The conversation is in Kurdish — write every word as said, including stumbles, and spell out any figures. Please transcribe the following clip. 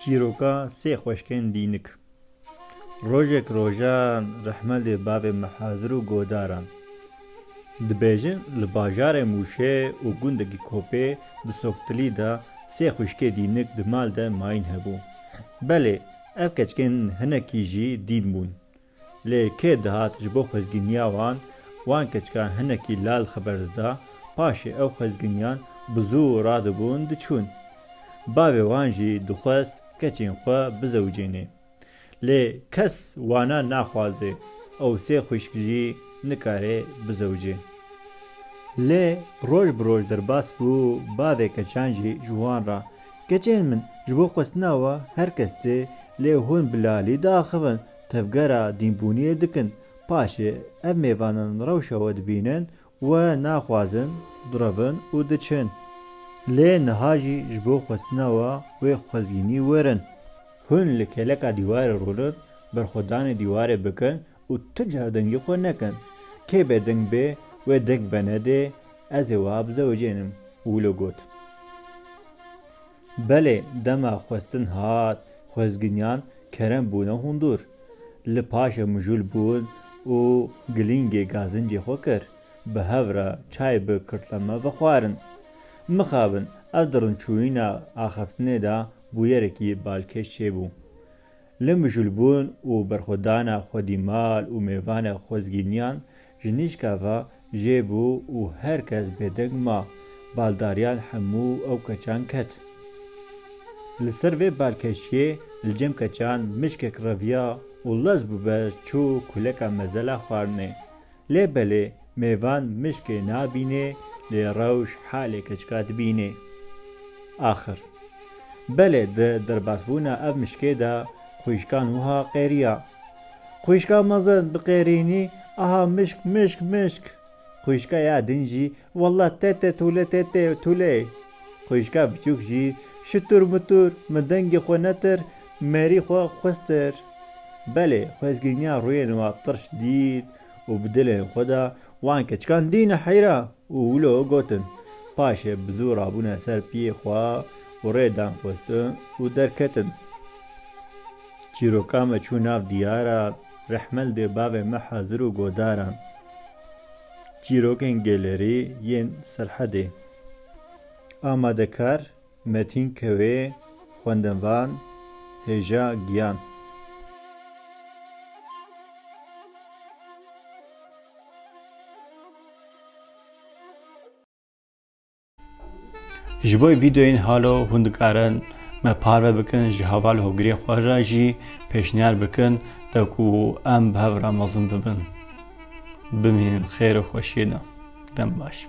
Çîroka sê xweşkên dînik. Rojek rojan rehmel dê bavê me hazir û godaran. Dibêjin li bajarê Mûşê û gundekî Kopê di Soktilî de sê xwişkê dînik di mal de mayîn hebû. Belê, ev keçkên hinekî jî dîn bûn. Lê kê dihat ji bo xwezgîniya wan, wan keçikan hinekî lal xeber dida, paşê ew xwezgîniyan bi zû radibûn diçûn. Bavê wan jî dixwest keçên xwe bizewicênê. Lê kes wana naxwaze, ew sê xwişk jî nikare bizewicê. Lê roj bi roj derbas bû, bavê keçan jî ji wan re: Keçên min, ji bo xwestina we her kes tê, lê hûn bi lalî diaxivin, tevgera dînbûniyê dikin. Paşê ev mêvanan rewşa we dibînin, we naxwazin, direvin û diçin. Lê niha jî ji bo xwestina we wê xwezgînî werin. Hûn li kêleka dîwarê rûnin, berxwedanê dîwarê bikin û tu car dengê xwe nekin. Kê bêdeng bê, wê deng venedê, ez ê wiha bizewicênim, wilo got. Belê, dema xwestin hat, xwezgîniyan kerem bûne hundir. Li paşê mijûl bûn û gilîngê gazincê xwe kir. Bi hev re çay bi kirtleme vexwarin. Mixabin, ev di rinçûyîna axiftinê de bûyerekî balkêş çêbû. Li mijûlbûn û berxwedana xwedî mal û mêvana xwezgîniyan ji nîşka ve jê bû û her kes bêdeng ma, baldariyan hemû ew keçan ket. Li ser vê balkêşiyê li cem keçan mişkek reviya û lez bûbe çû kuleka mezela xwarinê. Lê belê mêvan mişkê nabînê, lê rewş halê keçika dibînê. Axir. Belê di derbasbûna ev mişkê de xwîşkan wiha qêriya: Xwîşka mezin, bi qêrînî, aha mişk, mişk, mişk. Xwîşka ya din jî: Wallah tete tûle, tete tûle. Xwîşka biçûk jî: Şitur mitur, min dengê xwe netir, mêrî xwe xwestir. Belê, xwezgîniya rûyên wa tirş dît û bi dilên xwe de: Wan keçikan dîne heyra û wilo gotin. Paşê bi zû rabûne ser piyê xwe û rê dan xwestin û derketin. Çîroka me çû nav diyara, rehmel dê bavê me hazir û godaran. Çîrokên gelêrî yên Serhedê. Amadekar: Metîn Kewê. Xwendevan: Hêja Giyan. Ji bo vîdeoyên halo hûn dikarin me parve bikin, ji heval hogirê xwe re jî pêşniyar bikin, de ku em bi hev re mezin bibin. Bimînin xêr û xweşiyê de. Dem baş.